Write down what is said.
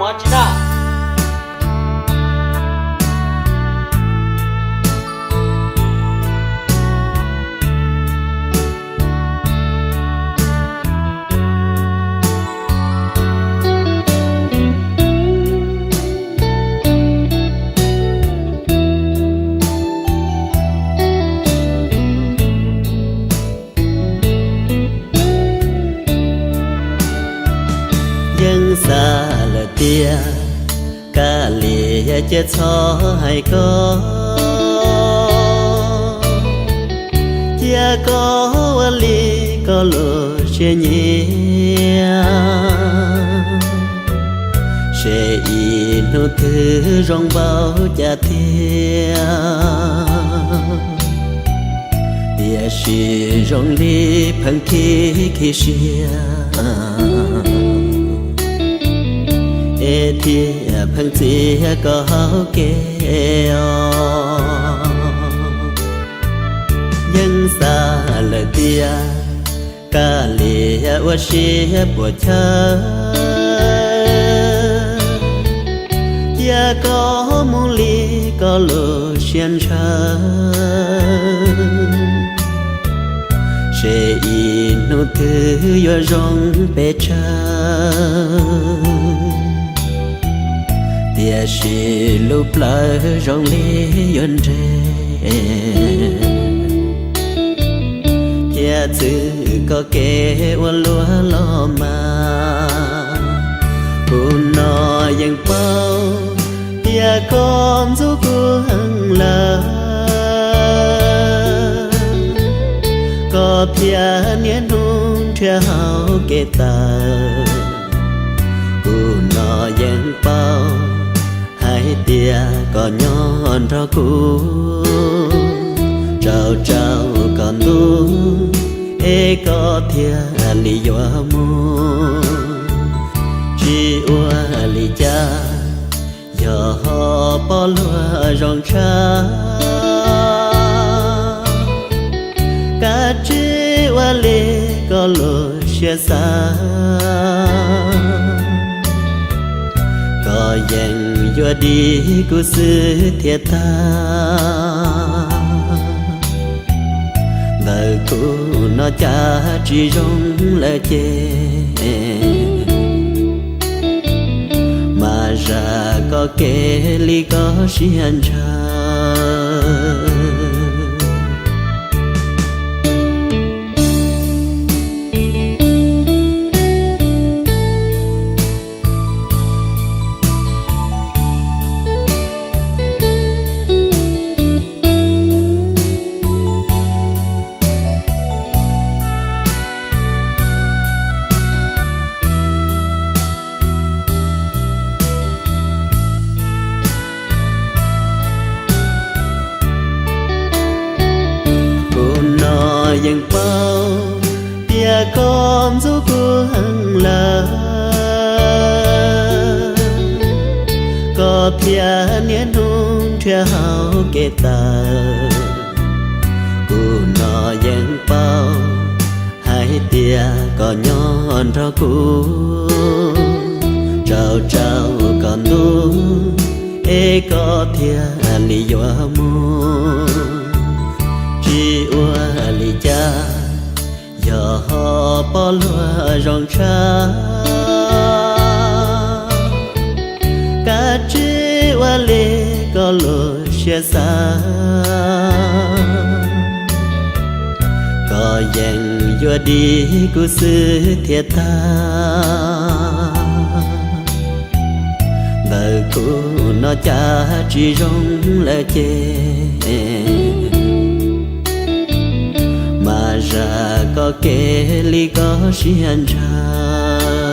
Ua tsi na. Yeej xav lawm tiag, Kab Lis cia txhob hais koj, cia koj ua li koj lub siab nyiam, seb ib hnub twg zoo npaum cas thiab. Tiam sis zoo li pheej khib khib siab, es thiaj pheej txiav koj hauv kev os. Yeej xav lawm tiag, Kab Lis ua siab puas chaw, cia koj mus li koj lub siab ntshaw, seb ib hnub twg yuav zoo pes tsawg, tiam sis lub plawv zoo li yuav nres, thiaj txwv koj kev ua luaj los mas. Kuv no yeej paub tias koj ntxub kuv heev lawm, koj thiaj niaj hnub nrhiav hauv kev tawm. Kuv no yeej paub hais tias koj nyob nrog kuv, tsaus tsaus koj ntuj, es koj thiaj li yuav mus. Tsis ua li cas, yog ho pom luag zoo tshaj, kav tsij ua li koj lub siab xav. Koj yeej yuav dim kuv xwb thiaj tag. Ntawm kuv no cas tsis zoo lawm ces, mas zam koj kev li koj siab ntshaw. Kuv no yeej paub tias koj ntxub kuv heev lawm, koj thiaj niaj hnub nrhiav hauv kev tawm. Kuv no yeej paub hais tias koj nyob nrog kuv, tsaus tsaus koj ntuj, es koj thiaj li yuav mus. Tsis ua li cas, yog ho pom luag zoo tshaj, kav tsij ua li koj lub siab xav. Koj yeej yuav dim kuv xwb thiaj tag. Ntawm kuv no cas tsis zoo lawm ces, mas zam koj kev li koj siab ntshaw.